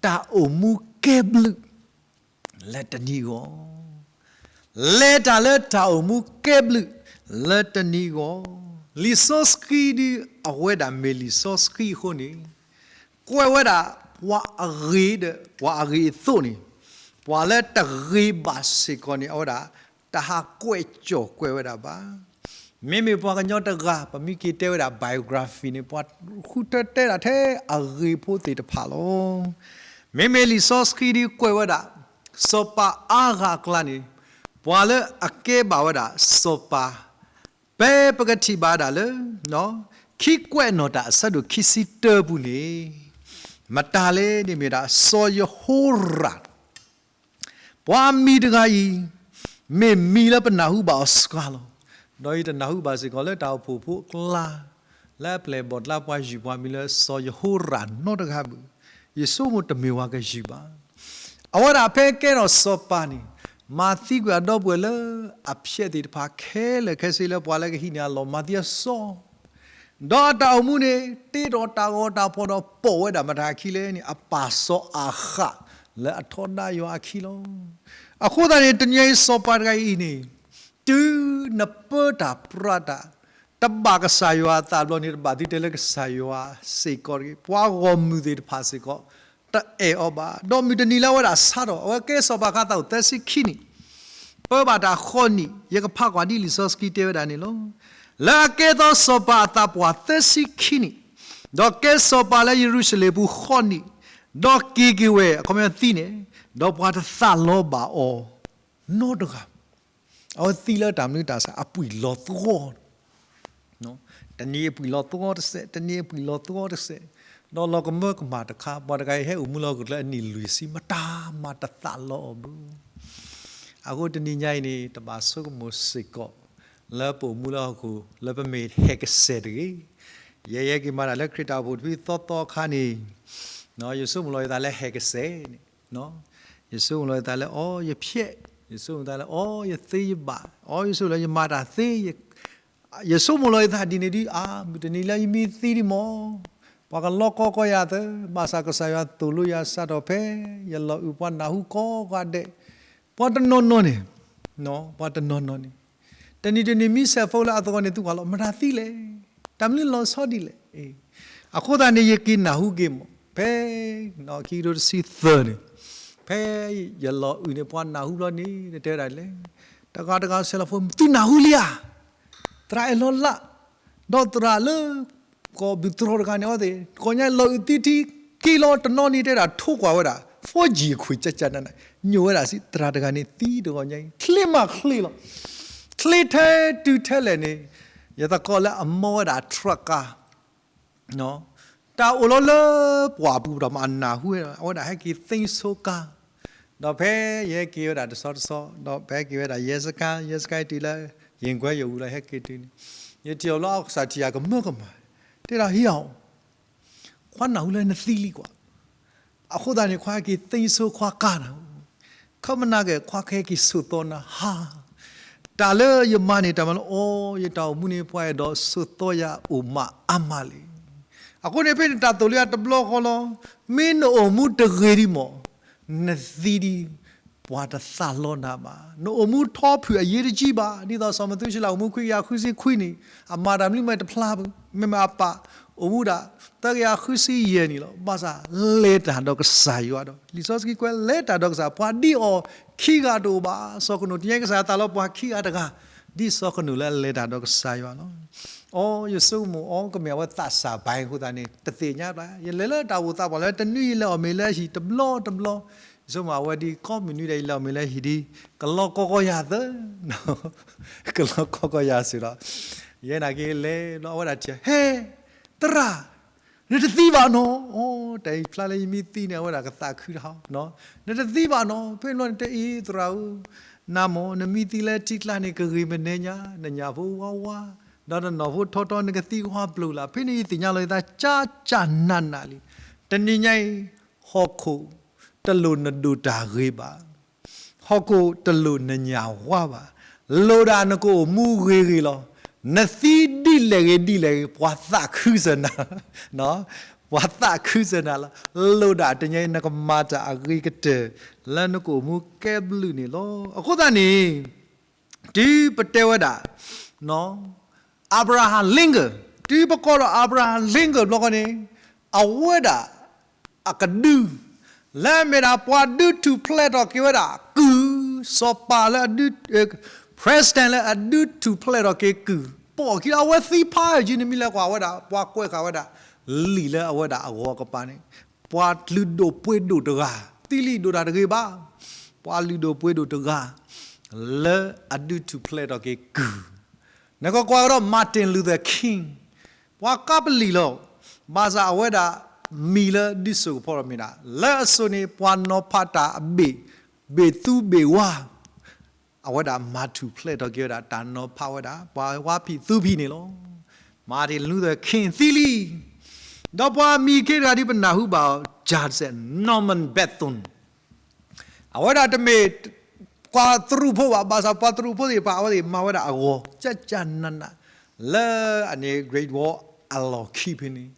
တၢ်အိၣ်မူကဲဘျုး လၢတနံၤအဂီၢ်, လဲၤတၢ်လၢတၢ်အိၣ်မူကဲဘျုး လၢတနံၤအဂီၢ်. လံာ်စီဆှံဒ်အဝဲဒၣ်မ့ၢ်လံာ်စီဆှံအဃိန့ၣ်, ကွဲးဝဲဒၣ်ပှၤအဂ့ၤဒီးပှၤအဂ့ၤအသိးန့ၣ်, ပှၤလၢတဂ့ၤဘၣ်စ့ၢ်ကီးန့ၣ် အဝဲဒၣ်တဟးကွဲးကၠီၣ်ကွဲးဝဲဒၣ်ဘၣ်. မ့မ့ၢ်ပှၤကညီတဂၤ ပမ့ၢ်က့ၤတဲဝဲဒၣ် biography န့ၣ် ပှၤဃုထၢတဲဒၣ်ထဲအဂ့ၤဖိသ့ၣ်တဖၣ်လီၤ. မ့မ့ၢ်လံာ်စီဆှံဒ်ကွဲးဝဲဒၣ် စီၤပၤအါဂၤအကျါန့ၣ်, ပှၤလၢအကဲဘၣ်ဝဲဒၣ်စီၤပၤ ဖဲပကထံၣ်ဘၣ်ဒၣ်လၢ ခံကွဲးနီၣ်တၢ်အဆၢဒိၣ်ခံဆံတၢပူၤန့ၣ်, မတၤလဲၣ်န့ၣ်မ့ၢ်ဒၣ် စီၤယဟိရၣ် ပှၤမံၤတဂၤအံၤ မ့ၢ်မံၤလၢပနၢ်ဟူဘၣ်အီၤစှၤလီၤ. ဒီးယတနၢ်ဟူဘၣ်စ့ၢ်ကီးလၢတၢ်အိၣ်ဖှိၣ်ဖိအကျါ လၢအပျဲၢ်အဘီၣ်အကျါ ပှၤယုၢ်ပှၤမံၤလၢစီၤယဟိရၣ်နီတဂၤဘၣ်. ယဆိကမိၣ်တမ့ၢ်ဝဲကယုၢ်ဘၣ်. အဝဲဒၣ်ဖဲကဲထီၣ်စီၤပၤန့ၣ် မၤသံကွံာ်အဒီပုၢ်ဝဲၢ်လၢအဖျဲးသ့ၣ်တဖၣ်ခဲလၢာ်ခဲဆ့လၢပှၤလၢကဟံးန့ၢ်အလီၢ် မၤသံအစီ ဒီးအတၢ်အိၣ်မူန့ၣ် တ့ထီၣ်တၢ်ဂီၤတၢ်ဖီၣ်ဒီးပိာ်ဝဲဒၣ်မတၤအခံလဲၣ်န့ၣ် အပၢ်စီၤအၤဃးလၢအထီဒါယွၤအခံလီၤ. အဃိသတးန့ၣ် တနံၤအံၤစီၤပၤတဂၤအံၤန့ၣ် တုၤနပၢတၢ်ပြးတၢ် တဘၣ်ကစၢ်ယွၤအသးဘျီန့ၣ် တဘၣ်သုတဲလၢကစၢ်ယွၤစ့ၢ်ကီးတဂ့ၤ, ပှၤဂီၢ်မုၢ်သ့ၣ်တဖၣ်စ့ၢ်ကီး တအဲၣ်အီၤဘၣ်. ဒီးမုၢ်တနံၤလၢအဝဲဒၣ်ဆါထီၣ် အဝဲကဲစီၤပၤခါသးအိၣ်သၢဆံခံနံၣ် ပၢဘၣ်တၢ်ဃိးနံၣ် ယကဖးကွၢ်ဒ်လံာ်စီဆှံတဲဝဲဒၣ်န့ၣ်လီၤ. လၢအကဲထီၣ်စီၤပၤအသးပှၢ်သၢဆံခံနံၣ်, ဒီးကဲစီၤပၤလၢယရူၤၡလ့ၣ်ပူၤဃိးနံၣ်, ဒီးက့ၤက့ၤဝဲ အခီပညီသံန့ၣ်, ဒီးပှၤတသးလီဘၣ်အီၤနီတဂၤ အဝဲသံလၢတၢ်မနုၤတၢ်ဆါ အပှံာ်လီၤသဝီ, တနံၤအပှံာ်လီၤသဝီတစဲး, တနံၤအပှံာ်လီၤသဝီတစဲး, ဒီးလီၤကမၢကမၣ်တခါ ပှၤတဂၤအံၤဟဲအိၣ်မူလၢဟီၣ်ခိၣ်ချၢအနံၣ်လွံၢ်ဆံ မတၤမၤတသးလီအီၤဘၣ်. အဃိတနံၤညါအံၤန့ၣ် တဘၣ်ဆိကမိၣ်စ့ၢ်ကီး လၢပအိၣ်မူလၢဟီၣ်ခိၣ် လၢပမ့ၢ်ဟဲကစဲးတဂ့ၤ. ယဲယဲက့ၤမၤတၢ်လၢခရံာ်တၢ်အိၣ်ဖှိၣ်တဖုသီသီအခါန့ၣ် ယဆိကမိၣ်လီၤယသးလၢဟဲကစဲးန့ၣ် ယဆိကမိၣ်လီၤယသးလၢ အီ ယဖျဲး, ယဆိကမိၣ်သးလၢ အီ ယသ့ယဘၣ်, အီ ယဆိကမိၣ်လၢယမၤတၢ်သ့, ယဆိကမိၣ်လီၤယသးဒ်န့ၣ်ဒ်အါ, မုၢ်တနံၤလၢယမ့ၢ်သံဒံးမး ပှၤကလီကီကီယၤသၢ, ဘၣ်ဆၣ်ကစၢ်ယွၤသိၣ်လိယၤစးထီၣ်ဖဲ ယလီၤအုၣ်ပှၤနၢ်ဟူကိးဂၤဒဲး, ပှၤတနီၤနီၤန့ၣ်, ပှၤတနီၤနီၤန့ၣ် တနံၤတနံၤမံဆဲးဖိလၢအသကိးန့ၣ် သုကွၢ်လီၤ မတၤသံလဲၣ်, တၢ်မနုၤလီၤဆီဒ်လဲၣ်. အဃိသတးန့ၣ် ယက့ၤနၢ်ဟူက့ၤမး ဖဲ ခံကထိတဆံသၢန့ၣ်, ဖဲယလီၤအုၣ်န့ၣ် ပှၤနၢ်ဟူဘျီန့ၣ် တဲဝဲဒၣ်လဲၣ်, တဂၤတဂၤဆဲးလီၤဖိ သုနၢ်ဟူလံဧါ, သရၣ်အဲၣ်လီၤလး, ဒီးသရၣ်လၢ ကီၢ်ဘုးတြီတဂၤန့ၣ် အဝဲသ့ၣ် တဂီၤညါလီၤအုၣ်သံထံ က့ၤလီၤတနီၤန့ၣ် တဲဒၣ်ထိကွၢ်ဝဲဒၣ် four G အခွံ ကကနန ညိၣ်ဝဲဒၣ်စံး သရၣ်တဂၤန့ၣ်သံတဂီၤညါအံၤ ချ့မးချ့လီၤ. ချ့ထဲတုၤထဲလဲၣ်န့ၣ် ယသကိးလၢအမီဝဲဒၣ် truck ကါ တၢ်အိၣ်လီၤလၢပှၢ်ပူၤဒီးမးအနၢ်ဟူဝဲ အဝဲဒၣ်ဟဲက့ၤသ့ဆိကါ ဒီးဖဲယဟဲက့ၤဝဲဒၣ်တဆီတဆီ ဒီးဖဲဟဲက့ၤဝဲဒၣ် ရဲစခန်း ရဲစခန်းတုၤလၢ ရင်ခွဲရုံ ဝံၤလီၤ ဟဲက့ၤတုၤန့ၣ် ယထံၣ်အီၤလၢအကစၢ်ထံၣ်ယၤကမၢကမၣ် တဲဒၣ်ဟံၣ်အီၤ ခွါနၢ်ဟူလၢနသံလံကွၢ်. အဃိသတးန့ၣ် ခွါဟဲက့ၤသ့ဆိခွါကါနၤ ခီပနၢ်က့ၤ ခွါကဟဲက့ၤဆိးသီနၤဟါ တၢ်လၢယမၤန့ၣ် တၢ်မၤလၢအီၤ ယတၢ်အိၣ်မူန့ၣ် ပှၤအဲၣ်ဒိးဆိးသီယၤအိၣ်မးအါမးလံ. အဃိန့ၣ် ဖဲန့ၣ်တၢ်သိၣ်လိယၤတဘျီဃီလီၤ. မ့ၢ်နအိၣ်မူတဂ့ၤဒံးမး နသံဒံး ပှၤတသးလီနၤဘၣ်. နအိၣ်မူထီဖုၣ်အရေးတကြီးဘၣ်. ဒ်သိးစီၤမသူၡလးအိၣ်မူခွံကယၤဃုဆံခွံနံၣ် အမၤတၢ်မနုၤမးတဖျါ မ့မ့ၢ်အပၢ်အိၣ်မူဒၣ် သၢကယၤဃုဆံယဲၢ်နံၣ်လီၤ. ဘၣ်ဆၣ်လဲၤတၢ်ဒီးကစၢ်ယွၤဒီး လံာ်စီဆှံကွဲးလဲၤတၢ်ဒီးကစၢ် ပှၤဒ်အီၤခံဂၤတအိၣ်ဘၣ်. စီၤကနိး တညါကစၢ်ယွၤသးလီပှၤခံဂၤတဂၤ ဒ်စီၤကနိးလၢအလဲၤတၢ်ဒီးကစၢ်ယွၤလီၤ. အိ ယဆိကမိၣ် အိ ကမ့ၢ်အဝဲသးစၢ်ဘၣ်အဃိသတးန့ၣ် တသ့ၣ်ညါဘၣ်. ယလဲၤလၢတၢ်အိၣ်သးပှၢ်လၢတနွံယလဲၤအီၣ်မ့ၤလၢဟံၣ်တဘျီတဘျီ ယဆိကမိၣ်အဝဲဒ်ကိးမုၢ်နွံဒီး ယလဲၤအီၣ်မ့ၤလၢဟံၣ်ဒ် ကလီကီကီယၤသၢ ကလီကီကီယၤစ့ၢ်ဒီး ယဲနာ်က့ၤလဲၤဘျီ အဝဲဒၣ်ထံၣ် ဟဲ သရၣ် နတသံဘၣ်နီၤ. အိ တၢ်အံၤဖျါလၢယမ့ၢ်သံန့ၣ် အဝဲဒၣ်ကသးခုတဟီ နတသံဘၣ်နီၤ. ဖဲန့ၣ်ဘျီန့ၣ် တအံၤသရၣ်ဧၢ နၤမ့ၢ်နမ့ၢ်သံလၢထံကျါန့ၣ် ကဂ့ၤမနုၤညါ နညၣ်ဖိဝါဝါ ဒီးနနီၢ်ဖိထီထီ နကသံကွၢ်ပျိာ်လၢ် ဖဲန့ၣ်ယသ့ၣ်ညါလီၤယသး ကၠၢ်ကၠၢ်နးနးလံ. တနံၤညါအံၤ ဟီၣ်ခိၣ်တလိၣ်နဒိၣ်တၢ်ဂ့ၤဘၣ်. ဟီၣ်ခိၣ်တလိၣ်နညၣ်ဝါဘၣ်. လိၣ်ဒၣ်နကအိၣ်မူဂ့ၤဂ့ၤလီၤ. နသံဒ်လဲၣ်ဂ့ၤဒ်လဲၣ်ဂ့ၤ ပှၤသးခုစၢၤနၤ ပှၤသးခုစၢၤနၤလီၤ. လိၣ်ဒၣ်တနံၤညါအံၤ နကမၤတၢ်အဂ့ၤကတၢၢ် လၢနကအိၣ်မူကဲဘျုးန့ၣ်လီၤ. အဃိသတးန့ၣ် တုၤပတဲဝဲဒၣ် Abraham Lincoln တုၤပကိးဒီး Abraham Lincoln ဘျီဃီန့ၣ် အဝဲဒၣ်အကဒု လၢအမ့ၢ်ဒၣ်ပှၤဒုးထူၣ်ဖျဲးထီၣ်က့ၤဝဲဒၣ်ကုၢ် စီၤပၤလၢအဒုး president လၢအဒုးထူၣ်ဖျဲးထီၣ်က့ၤကုၢ် ပိာ်ခံလၢအဝဲသံဖးယံၤ နမ့ၢ်လဲၤကွၢ်ဝဲဒၣ် ပှၤကွဲးဃာ်ဝဲဒၣ် လံာ်လၢအဝဲဒၣ်အဂီၤကပၤန့ၣ် ပှၤလုၢ်ဒိၣ်ပှ့ၤဒိၣ်တဂၤ သံလံဒိၣ်တၢ်တဂ့ၤဘၣ် ပှၤလုၢ်ဒိၣ်ပှ့ၤဒိၣ်တဂၤ လၢအဒုးထူၣ်ဖျဲးထီၣ်က့ၤကုၢ် နကကွၢ်ကဒီး Martin Luther King ပှၤကပလံာ်လီၤ. ဘၣ်ဆၣ်အဝဲဒၣ်မံၤလၢဒုးစိာ်ကဖီထီၣ်မ့ၢ်ဒၣ် လၢအစိၤန့ၣ် ပှၤနီၤဖးတၢ်အဘ့ၣ် ဘ့ၣ်သူဘ့ၣ်ဝါ အဝဲဒၣ်မၤထူၣ်ဖျဲးထီၣ်က့ၤဝဲဒၣ် တၢ်နီၤဖးဝဲဒၣ် ပှၤဝါဖံးသူဖံးန့ၣ်လီၤ. Martin Luther King သံလံ ဒီးပှၤမံၤခ့တဂၤဒ်ပနၢ်ဟူဘၣ်အီၤ Norman Bethune အဝဲဒၣ်တမ့ၢ်ပှၤသရူးဖိဘၣ်, ဘၣ်ဆၣ်ပှၤသရူးဖိသ့ၣ်တဖၣ် အဝဲသ့ၣ်မၤဝဲဒၣ်အဂီၤ ကၠၢ်ကၠၢ်နးနး လၢအန့ၣ် Great Wall အလီၢ်ခံဖဲန့ၣ်,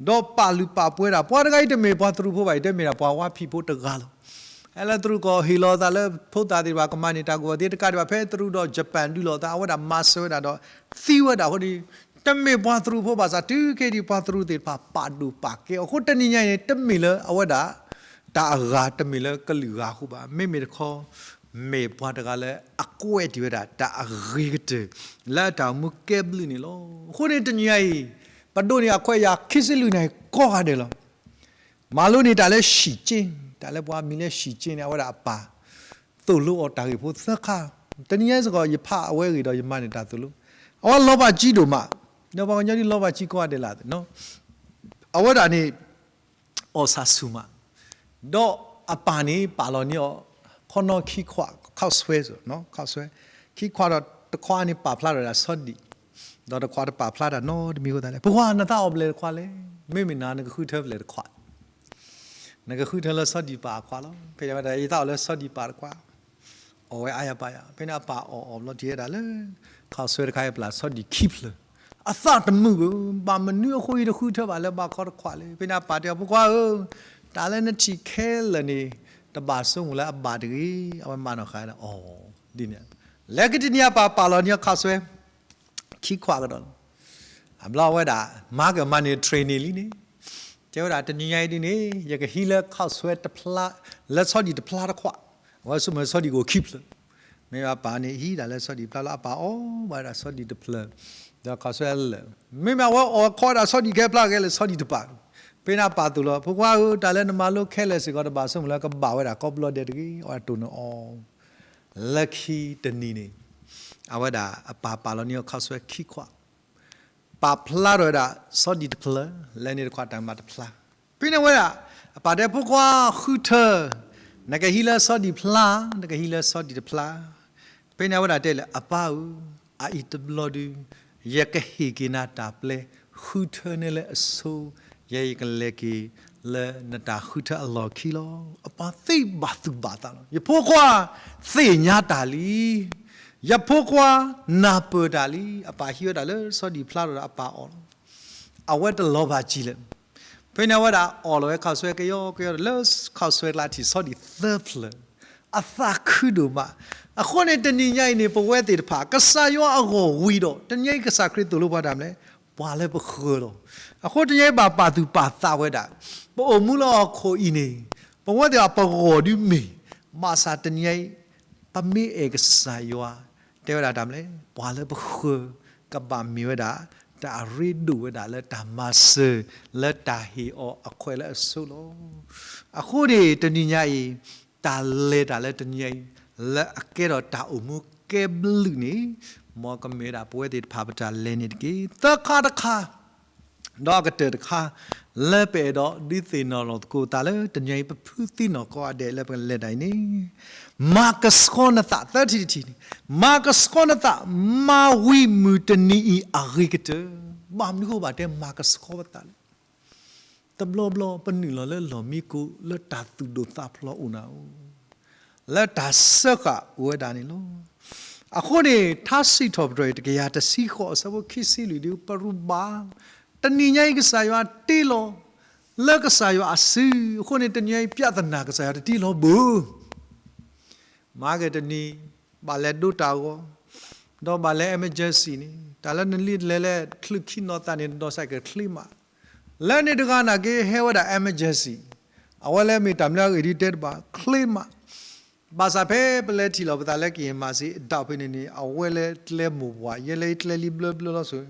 ဒီးပာ်လုၢ်ပာ်ပှ့ၤဒၣ် ပှၤတဂၤအံၤတမ့ၢ်ပှၤသရူးဖိဘၣ်အံၤ, တမ့ၢ်ဒၣ်ပှၤဝါဖံးဖိတဂၤလီၤ. ဟဲလၢသရူးကီၢ်ဟ့ၣ်လီၤအသးလၢဖိသၣ်သ့ၣ်တဖၣ် ကမၤန့ၢ်တၢ်ကူၣ်ဘၣ်သ့တကးဒံးဘၣ်, ဖဲသရူးဒီး Japan ဒုးလိာ်သး အဝဲဒၣ်မၤစၢၤဝဲဒၣ်ဒီး သံဝဲဒၣ်အဃိန့ၣ် တမ့ၢ်ပှၤသရူးဖိဘၣ်ဆၣ် တုၤခဲအံၤဒံးပှၤသရူးသ့ၣ်တဖၣ်ပာ်ဒိၣ်ပာ်ကဲအဃိ တနံၤညါအံၤန့ၣ် တမ့ၢ်လၢအဝဲဒၣ် တၢ်အဂၤ တမ့ၢ်လၢကလုာ်ဂၤအဃိဘၣ်, မ့မ့ၢ်တခီ မ့ၢ်ပှၤတဂၤလၢအကွဲးတ့ၢ်ဝဲဒၣ် တၢ်အဂ့ၤကတၢၢ် လၢအတၢ်အိၣ်မူကဲဘျုးန့ၣ်လီၤ. အဃိန့ၣ်တနံၤညါအံၤ ပဒိးန့ၢ်အခွဲးယာ်ခံဆံလွံၢ်နၣ်ရံၣ်ကိးဂၤဒဲးလီၤ. မၤလိန့ၢ်တၢ်လၢ ရှံၣ်ကၠ့, တၢ်လၢပှၤမံၤလၢ ရှံၣ်ကၠ့ န့ၣ် အဝဲဒၣ်အပၢ် သိၣ်လိအီၤတၢ်ဂ့ၢ်ဖိသၢခါ, တနံၤညါအံၤစ့ၢ်ကီး ယဖးအဝဲအဂ့ၢ်ဒီးယမၤန့ၢ်တၢ်သိၣ်လိ, အဝဲလီၤဘၣ်ကၠံဒိၣ်မး, ဒီးပှၤကညီဒ်လီၤဘၣ်ကၠံကိးဂၤဒဲးလီၤ. အဝဲဒၣ်န့ၣ် အီၣ်ဆၣ်ဆူၣ်မး, ဒီးအပၢ်န့ၣ်ပာ်လီၤန့ၢ်အီၤ ခီနီၣ်ခံခွး ခီၣ်ဆွဲ, ခီၣ်ဆွဲ, ခံခွးဒီးတခွးန့ၣ်ပာ်ဖျါထီၣ်ဝဲဒၣ်ဆီဒံၣ်, ဒီးတခွးတပာ်ဖျါတၢ်နီတမံၤအဃိသတးလဲၣ်, ပှၤနသးအီၣ်ပလဲၣ်တခွးလဲၣ်, မ့မ့ၢ်နၤနကဃုထၢပလဲၣ်တခွး နကဃုထၢလၢဆီဒံၣ်ပာ်အခွးလီၤ. ဖဲန့ၣ်ဝဲဒၣ် ယသးအီၣ်လၢဆီဒံၣ်ပာ်တခွး, အီၣ်ဝဲအါယၤပာ်ယၤ, ဖဲန့ၣ်အပၢ်အီၣ်အီၣ်ဘျီတ့ၢ်ဝဲဒၣ်လၢ ခီၣ်ဆွဲတခါအံၤပျၢ်ဆီဒံၣ်ခံဖျၢၣ်, အသးတမုာ်ဘၣ်, ဘၣ်မနုၤအဃိအံၤတဃုထၢဘၣ်လၢဘၣ်ခီတခွးလဲၣ်. ဖဲန့ၣ်အပၢ်တဲအီၤ ဖိခွါဧၢ, တၢ်လၢနထံၣ်ခဲလၢာ်န့ၣ် တဘၣ်ဆိကမိၣ်လၢအဘၣ်တဂ့ၤ, အဝဲမၤနီၣ်ဃာ်ဝဲဒၣ်အီၤဒ်န့ၣ်, လၢခံတနံၤအပၢ်ပာ်လီၤန့ၢ်အီၤခီၣ်ဆွဲ ခံခွးကဒီးလီၤ. အဘျီအဝဲဒၣ် မၤကမၤန့ၢ် training လံန့ၣ်, တဲဝဲဒၣ်တနံၤညါအံၤဒ်န့ၣ် ယကဟံးလၢခီၣ်ဆွဲတဖျါ, လၢဆီဒံၣ်တဖျါတခွး, အဝဲဆိကမိၣ်ဆီဒံၣ်ကအိၣ်ခံဖျၢၣ်, မ့ၢ်အပၢ်န့ၣ်ဟံးဒၣ်လၢဆီဒံၣ်တဖျါလီၤ, အပၢ်အီၣ်ဘၣ်ဝဲဒၣ်ဆီဒံၣ်တဖျၢၣ်, ဒီးခီၣ်ဆွဲလၢာ်, မ့မ့ၢ်အဝဲအီၣ်ခီဒၣ်ဆီဒံၣ်ခဲဖျါဂဲၤလၢဆီဒံၣ်တပာ်, ဖဲန့ၣ်အပၢ်သိၣ်လီၤ ဖိခွါဧၢ, တၢ်လၢနမၤလိခဲလၢာ်စ့ၢ်ကီး တဘၣ်ဆိကမိၣ်လၢကဘၣ်ဝဲဒၣ်ကိးဘျီဒဲးတဂ့ၤ, အဝဲတိၢ်နီၣ်အီၤ လၢခံတနံၤန့ၣ် အဝဲဒၣ်အပၢ်ပာ်လီၤန့ၢ်အီၤခီၣ်ဆွဲခံခွး, ပာ်ဖျါထီၣ်ဝဲဒၣ်ဆီဒံၣ်တဖျၢၣ်, လၢန့ၣ်တခွးတၢ်မၤတဖျါ, ဖဲန့ၣ်ဝဲဒၣ် အပၢ်တဲဖိခွါဃုထၢ, နကဟံးလၢဆီဒံၣ်ဖျါ, နကဟံးလၢဆီဒံၣ်တဖျါ, ဖဲန့ၣ်အဝဲဒၣ်တဲလၢ အပၢ်ဧၢ, အအံၤတဘျီဒု ယကဟ့ၣ်က့ၤနၤတၢ်ပျဲ ဃုထၢန့ၢ်လၢအဆိ, ယဲယကလဲၤက့ၤလၢနတၢ်ဃုထၢအလီၢ်ခံလီၤ. အပၢ်သ့ဘၣ်သူၣ်ဘၣ်သးလီၤ, ယဖိခွါသ့ၣ်ညါတၢ်လံ, ယဖိခွါနၢ်ပၢၢ်တၢ်လံ, အပၢ်ဟံးဝဲဒၣ်လၢဆီဒံၣ်ဖျါထီၣ်ဒီးအပၢ်အီၣ်လီၤ, အဝဲတလီၤဘၣ်ကၠံလဲၣ်. ဖဲန့ၣ်အဝဲဒၣ်အီၣ်လီၤဝဲခီၣ်ဆွဲကယီကယီဒီး လၢခီၣ်ဆွဲကျါထံၣ်ဆီဒံၣ်သၢဖျၢၣ်, အသးခုဒိၣ်မး. အဃိန့ၣ်တနံၤညါအံၤန့ၣ် ပဝဲသ့ၣ်တဖၣ် ကစၢ်ယွၤအဂီၢ်ဝံၤဒီး တနံၤညါအံၤကစၢ်ခရံာ်သိၣ်လိပှၤတၢ်မနုၤလဲၣ်, ပှၤလၢပဃၢၤလီၤ. အဃိတနံၤညါအံၤဘၣ်ပာ်သူၣ်ပာ်သးဝဲဒၣ် ပအိၣ်မူလၢဟီၣ်ခိၣ်အံၤန့ၣ် ပဝဲသ့ၣ်အပဂီၢ်ဒုမ့ၢ်, ဘၣ်ဆၣ်တနံၤညါအံၤ ပမ့ၢ်အဲၣ်ကစၢ်ယွၤ တဲဝဲဒၣ်တၢ်မနုၤလဲၣ်, ပှၤလၢပဃၢၤ ကဘၣ်မ့ၢ်ဝဲဒၣ် တၢ်အရ့ဒိၣ်ဝဲဒၣ်လၢတၢ်မၤစၢၤ လၢတၢ်ဟ့ၣ်အီၤအခွဲးလၢအဆိလီၤ. အဃိန့ၣ်တနံၤညါအံၤ တၢ်လဲၤတၢ်လၢတနံၤညါအံၤ လၢအကဲထီၣ်တၢ်အိၣ်မူကဲဘျုးန့ၣ် မ်ကမ့ၢ်ဝဲဒၣ်ပဝဲသ့ၣ်တဖၣ်ပတၢ်လဲၤန့ၣ်တက့ၢ်. သၢခါတခါ ဒီးအကတၢၢ်တခါ လၢပအဲၣ်ဒိးဒုးသ့ၣ်နီၣ်လီၤသကိးသးလၢတနံၤအံၤ ပဖုသံနီၣ်ကိးဂၤဒဲးလၢပကလဲၤတၢ်အံၤန့ၣ်, မၤကဆှီနသး သၢထံၣ်တထံၣ်န့ၣ်, မၤကဆှီနသး မၤဝံၤမုၢ်တနံၤအံၤအဂ့ၤကတၢၢ်. ဘၣ်မနုၤဃိဘၣ်တဲမၤကဆှီပသးလဲၣ်. တဘျီဘျီပနုာ်လီၤလၢလီၢ်မံခိၣ် လၢတၢ်သူၣ်ဒိၣ်သးဖျိးအိၣ်နၤဧိၤ, လၢတၢ်စၢဃာ်အိၣ်ဝဲဒၣ်န့ၣ်လီၤ. အဃိန့ၣ် ထါစံးထီၣ်ပတြၢၤ တကယၤတဆံဃိး အဆၢဖိခံဆံလွံၢ်ဒုး ပရူးဘၣ်, တနံၤညါအံၤကစၢ်ယွၤတ့လီၤ လၢကစၢ်ယွၤအစု, အဃိန့ၣ် တနံၤညါအံၤ ပြဿနာ ကစၢ်ယွၤတတ့လီၤဘၣ်. မၤက့ၤတနံၤ ဘၣ်လဲၤဒိတၢ်ဂီၤ, ဒီးဘၣ်လဲၤ emergency န့ၣ် တၢ်လၢနလံာ်လဲၤလဲၤ ချုးခံနီၤသးန့ၣ် နဒီးစဲးကဲးချ့မး, လၢန့ၣ်တဂၤနာ်က့ ဟဲဝဲဒၣ် emergency, အဝဲလၢမ့ၢ်တၢ်မနုၤအဂ့ၢ်ဒ်တဲတဘၣ် ချ့မး. ဘၣ်ဆၣ်ဖဲပလဲၤထံၣ်လီၤပသးလၢကယဲၢ်မၤစ့အဒၣ်ဖဲန့ၣ်န့ၣ် အဝဲလၢကျဲမိၢ်ပှၢ် ယဲလၢကျဲလံဘျၢဘျၢလီၤဆိ,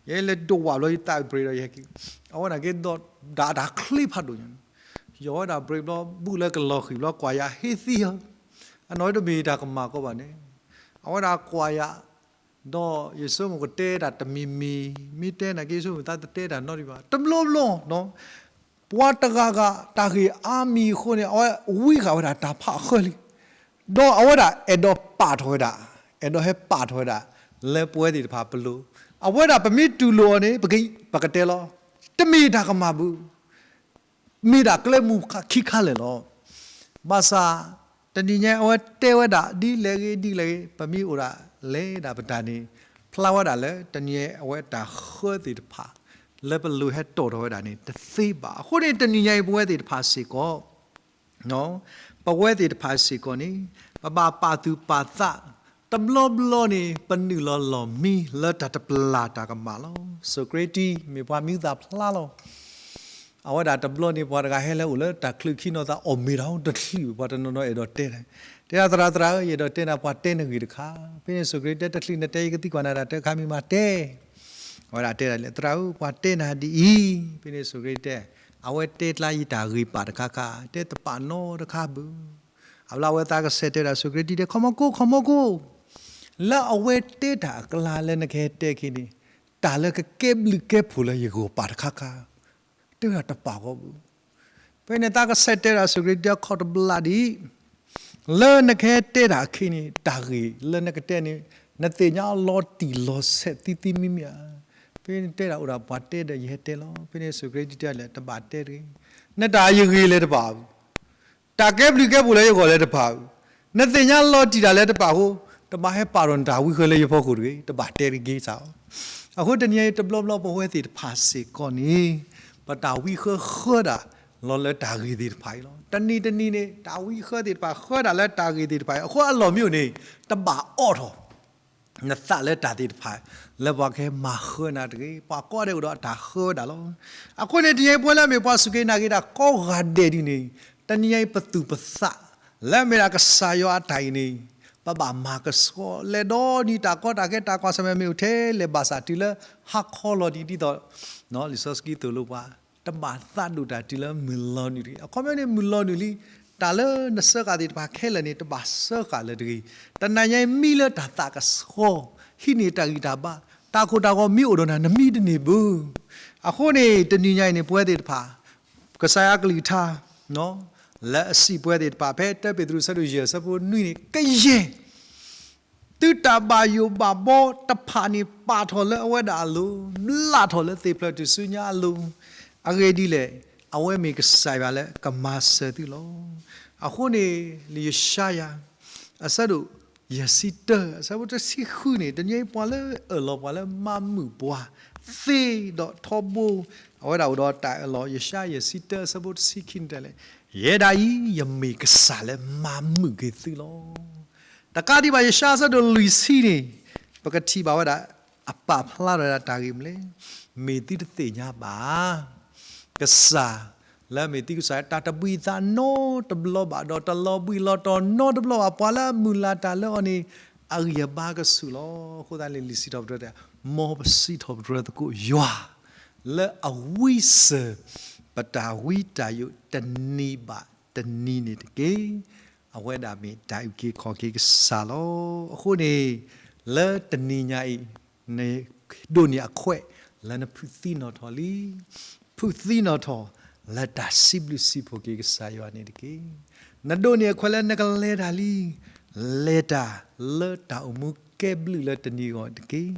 ယဲလၢဒိးဝးဘျီယသးအုးပြ့းဒီးယဟဲက့ၤ, အဝဲနာ်က့ဒီးဒၣ်တၢ်ချ့ဖးဒိၣ်ညါ, ယီၤဝဲဒၣ် brake ဘျီ ဘူးလၢကလီၤဃံၤဘျီ ကွၢ်ယၤဟ့ၣ်သံဧၢ, အနီၢ်တမ့ၢ်တၢ်ကမၣ်ကီးဘၣ်န့ၣ်, အဝဲဒၣ်ကွၢ်ယၤ ဒီးယဆိကမိၣ်ကတဲတၢ်တမံၤမံၤ, မ့ၢ်တဲနာ်က့ ယဆိကမိၣ်သးတတဲတၢ်နီတမံၤဘၣ်. တဘျီဘျီ, ပှၤတဂၤဂၤတၢ်ဂ့ၢ်အါမံၤအဃိန့ၣ် အဝဲဝံဃာ်ဝဲဒၣ်တၢ်ဖးအဃၢလံ, ဒီးအဝဲဒၣ်အဲၣ်ဒိးပာ်ထီၣ်ဝဲဒၣ်, အဲၣ်ဒိးဟဲပာ်ထီၣ်ဝဲဒၣ် လၢပဝဲသ့ၣ်တဖၣ်ပလိၤ, အဝဲဒၣ်ပမ့ၢ်တူၢ်လိာ်အီၤန့ၣ် ပကတဲလီၤ, တမ့ၢ်တၢ်ကမၣ်ဘၣ်. မ့ၢ်ဒၣ်ကျဲမူခံခါလၢာ်လီၤ. ဘၣ်ဆၣ် တနံၤညါအဝဲတဲဝဲဒၣ်ဒ်လဲၣ်ဂ့ၤဒ်လဲၣ်ဂ့ၤ ပမ့ၢ်အိၣ်ဒၣ်လဲၤဒၣ်ပတၢ်န့ၣ် ဖျါဝဲဒၣ်လၢတနံၤညါအဝဲတၢ်ဃၢသ့ၣ်တဖၣ် လၢပလိၤဟဲတီၣ်ထီၣ်ဝဲဒၣ်န့ၣ် တသ့ဘၣ်. အဃိန့ၣ် တနံၤညါအံၤပဝဲသ့ၣ်တဖၣ်စ့ၢ်ကီး ပဝဲသ့ၣ်တဖၣ်စ့ၢ်ကီးန့ၣ် ပဘၣ်ပာ်သူၣ်ပာ်သး တဘျီဘျီန့ၣ် ပနုာ်လီၤလီၢ်မံလၢတၢ်တပျၢ်တၢ်ကမၣ်လီၤ. စီၤစူးကရ့တံ မ့ၢ်ပှၤမံသးဖျါလီၤ. အဝဲဒၣ်တဘျီန့ၣ် ပှၤတဂၤဟဲလၢအိၣ်လၢတၢ်ချုးခံနီၤသးအီၣ်မ့ၤတၢ်တချုး ပှၤတနီၤနီၤအဲၣ်ဒိးတဲတၢ် တဲဒၣ်သရၣ်သရၣ်ဧၢ ယအဲၣ်ဒိးတဲနၤ ပှၤတဲနဂ့ၢ်တခါ ဖဲန့ၣ်စီၤစူးကရ့တံ တချုးနတဲ ယကသံကွၢ်နၤတၢ်တခါမံၤမးတဲ အဝဲဒၣ်တဲဒၣ်လၢသရၣ်ဧၢ ပှၤတဲနၤဒ်အံၤ ဖဲန့ၣ်စီၤစူးကရ့တံ အဝဲတဲကျါယတၢ်ဂ့ၢ်ပာ်တခါခါ တဲတပာ်နီတခါဘၣ်. အဘျီအဝဲသးကဆဲးတဲဒၣ်စီၤစူးကရ့တံ တဲခီမီကိ ခီမီကိ လၢအဝဲတဲတၢ်အကျါလၢနကဟဲတဲက့ၤန့ၣ် တၢ်လၢကကဲဘျုးကဲဖှိၣ်လၢယဂီၢ်ပာ်တခါခါ တဲဝဲဒၣ်တပာ်ဂီၢ်ဘၣ်. ဖဲန့ၣ်သးကဆဲးတဲဒၣ်စီၤစူးကရ့တံ အခီၣ်တဘျီဒ်အံၤ လၢနကဟဲတဲတၢ်အခံန့ၣ် တၢ်ဂ့ၢ်လၢနကတဲန့ၣ် နသ့ၣ်ညါလီၤတံၢ်လီၤဆဲးသံသံမံမံဧါ. ဖဲန့ၣ်တဲဒၣ်အိၣ်ဒၣ်ပှၤတဲဒီးယဟဲတဲလီၤ. ဖဲန့ၣ်စီၤစူးကရ့တံ တဲလၢတဘၣ်တဲတဂ့ၤ. နတၢ်ယဂ့ၢ်လၢတဘၣ်ဘၣ် တၢ်ကဲဘျုးကဲဖှိၣ်လၢယဂီၢ်လၢတဖၣ်ဧၢ, နသ့ၣ်ညါလီၤတံၢ်တၢ်လၢတဖၣ်အဃိ တဘၣ်ဟဲပာ်ထီၣ်နတၢ်ဝံဃၢလၢယဖီခိၣ်တဂ့ၤ, တဘၣ်တဲတဂ့ၤစ့ၢ်ဧါ. အဃိတနံၤအံၤတဘျီဘျီပဝဲသ့ၣ်တဖၣ်စ့ၢ်ကီးန့ၣ် ပတၢ်ဝံဃၢဃၢဒၣ်လီၤလၢတၢ်ဂ့ၢ်သ့ၣ်တဖၣ်အံၤလီၤ. တနံၤတနံၤန့ၣ် တၢ်ဝံဃၢသ့ၣ်တဖၣ်ဃၢဒၣ်လၢတၢ်ဂ့ၢ်သ့ၣ်တဖၣ်အံၤ အဃိအလီၢ်မ့ၢ်အိၣ်န့ၣ် တဘၣ်အီၣ်ထီၣ် နသးလၢတၢ်သ့ၣ်တဖၣ် လၢပှၤကဟဲမၤဃၢနၤတဂ့ၤ, ပှၤကိးဂၤဒဲးအိၣ်ဒီးအတၢ်ဃၢဝဲဒၣ်လီၤ. အဃိန့ၣ် တနံၤအံၤပဝဲလၢအမ့ၢ်ပှၤစူၢ်က့ၤနာ်က့ၤတၢ်ကိးဂၤဒဲးဒ်န့ၣ် တနံၤအံၤပသူၣ်ပသး လၢအမ့ၢ်ဒၣ်ကစၢ်ယွၤအတၢ်အံၤန့ၣ် ပဘၣ်မၤကဆှီ လဲၤဒီးနံၤတၢ်ကီတၢ်ခဲတၢ်ကွၢ်ဆၢၣ်မဲာ်မ့ၢ်အိၣ်ထဲလဲၣ်ဘၣ်ဆၣ်တုၤလၢဟါခီလီၤဒ်သိး လံာ်စီဆှံသိၣ်လိပှၤ တဘၣ်သးဒိၣ်တၢ်တုၤလၢမုၢ်လီၤနုာ်တဂ့ၤ. အခီပညီန့ၣ် မုၢ်လီၤနုာ်လံ တၢ်လၢနစၢဃာ်သ့ၣ်တဖၣ်ခဲလၢာ်န့ၣ် တဘၣ်စၢဃာ်လၢၤတဂ့ၤ. တနံၤညါအံၤမံလၢတၢ်သးကဆှီ ဟံးန့ၢ်တၢ်ဂံၢ်တၢ်ဘါ တၢ်ခိၣ်တၢ်ဂီၤမ့ၢ်အိၣ်ဒီးနၤ နမံတန့ၢ်ဘၣ်. အဃိန့ၣ် တနံၤညါအံၤန့ၣ် ပဝဲသ့ၣ်တဖၣ် ကစၢ်ယွၤကလုၢ်ကထါ လၢအစံးပဝဲသ့ၣ်တဖၣ် ဖဲတၢပ့းတရူးဆၢဒိၣ်ယဲၢ်ဆၢဖိနွံန့ၣ် ကယဲၢ် သုတၢ်ဘၣ်ယိၣ်ဘၣ်ဘီတဖၣ်န့ၣ် ပာ်ထီၣ်လၢအဝဲဒၣ်အလိၤ, ဘျးထီၣ်လၢသ့ၣ်ဖျၢၣ်ထူၣ်စုညါအလိၤ, အဂ့ၢ်ဒ်လဲၣ်, အဝဲမ့ၢ်ကစၢ်ယွၤလၢကမၤစၢၤသုလီၤ. အဃိန့ၣ် လံာ်ယၡါယၤ အဆၢဒိၣ်ယဲၢ်ဆံတၢ အဆၢဖိတဆံဃုန့ၣ် တနံၤအံၤပှၤလၢအၢၣ်လီၤပှၤလၢမၤမုာ်ပှၤသ့ဒီးထီဘိ အဝဲဒၣ်အိၣ်ဒီးတၢ်အၢၣ်လီၤ ယၡါယၤ ယဲၢ်ဆံတၢ အဆၢဖိတဆံခံန့ၣ်တဲလဲၣ်, ယဲဒၣ်အံၤ ယမ့ၢ်ကစၢ်လၢမၤမုာ်က့ၤသုလီၤ. တကးဒံးဘၣ် ယၡါယၤ အဆၢဒိၣ်လွံၢ်ဆံန့ၣ် ပကထံၣ်ဘၣ်ဝဲဒၣ် အပာ်ဖျါထီၣ်ဝဲဒၣ်တၢ်ဂ့ၢ်မနုၤလဲၣ်, မ့ၢ်သုတသ့ၣ်ညါဘၣ် ကစၢ်လၢအမ့ၢ်သုကစၢ် တၢ်တဘှံးသးနီတဘျီဘၣ် ဒီးတလီၤဘှံးလီၤတီၤနီတဘျီဘၣ်, ပှၤလၢအမုၢ်လၢ်တၢ်လၢအီၤန့ၣ် အဂံၢ်အဘါကဆူၣ်လီၤ. အဃိသတးန့ၣ် လံာ်စံးထီၣ်ပတြၢၤတဲ မ်ပစံးထီၣ်ပတြၢၤသကိးယွၤ လၢအဝံစၢၤ ပတၢ်ဝံတၢ်ယိးတနံၤဘၣ်တနံၤန့ၣ်တက့ၢ်. အဝဲဒၣ်မ့ၢ်တၢ်အုၣ်က့ၤခီၣ်က့ၤကစၢ်လီၤ. အဃိန့ၣ် လၢတနံၤညါအံၤ နဒိးန့ၢ်အခွဲးလၢနဖုးသံနီၣ်ထီၣ်လံ, ဖုးသံနီၣ်ထီၣ်လၢတၢ်စံးဘျုးစံးဖှိၣ်က့ၤကစၢ်ယွၤန့ၣ်တက့ၢ်. နဒိးန့ၢ်အခွဲးလၢနကလဲၤတၢ်လံ, လဲၤတၢ်လၢတၢ်အိၣ်မူကဲဘျုးလၢတနံၤအဂီၢ်တက့ၢ်.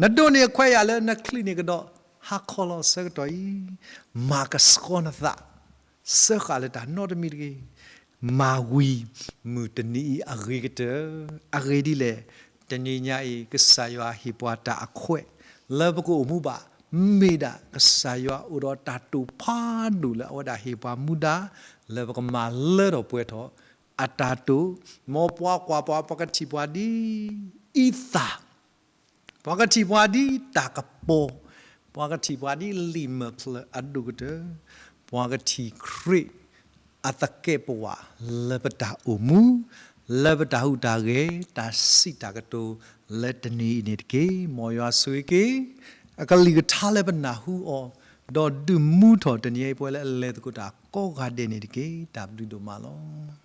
နဒိးန့ၢ်အခွဲးယာ်လၢနချုးန့ၢ်ကဒီး ဟါခီလီၤအဆၢကတီၢ်အံၤ, မၤကဆှီနသး စၢဃာ်လၢတၢ်နီတမံၤတဂ့ၤ. မၤဝံၤမုၢ်တနံၤအံၤအဂ့ၤကတၢၢ်. အဂ့ၢ်ဒ်လဲၣ်, တနံၤညါအံၤ ကစၢ်ယွၤဟ့ၣ်ပှၤတၢ်အခွဲး လၢပကအိၣ်မူဘၣ်, မ့ၢ်ဒၣ်ကစၢ်ယွၤအိၣ်ဒီးတၢ်တိာ်ဖးဒိၣ်လၢအဝဲဒၣ်ဟ့ၣ်ပှၤမူဒါ လၢပကမၤလၢထီၣ်ပှဲၤထီၣ် အတၢ်တိာ်, မ်ပှၤကွၢ်ပှၤ ပှၤကထံၣ်ပှၤဒ်အံသၣ် ပှၤကထံၣ်ပှၤဒ်တၢ်ကပီၤ, ပှၤကထံၣ်ပှၤဒ်လံာ်မဲာ်ဖျၢၣ်အဒိၣ်ကတၢၢ်, ပှၤကထံၣ်ခရံာ်အသကဲးပဝးလၢပတၢ်အိၣ်မူ, လၢပတၢ်ဟူးတၢ်ဂဲၤ, တၢ်စံးတၢ်ကတိၤလၢတနံၤအံၤန့ၣ်တက့ၢ်. မ်ယွၤဆိၣ်ဂ့ၤက့ၤ အကလုၢ်ကထါလၢပနၢ်ဟူအီၤ, ဒီးဒုးမူထီၣ်တနံၤအံၤပဝဲလၢအလဲၤသကိးတၢ်ကိးဂၤဒဲးန့ၣ်တက့ၢ်. တၢ်ဘျုးဒိၣ်မးလီၤ.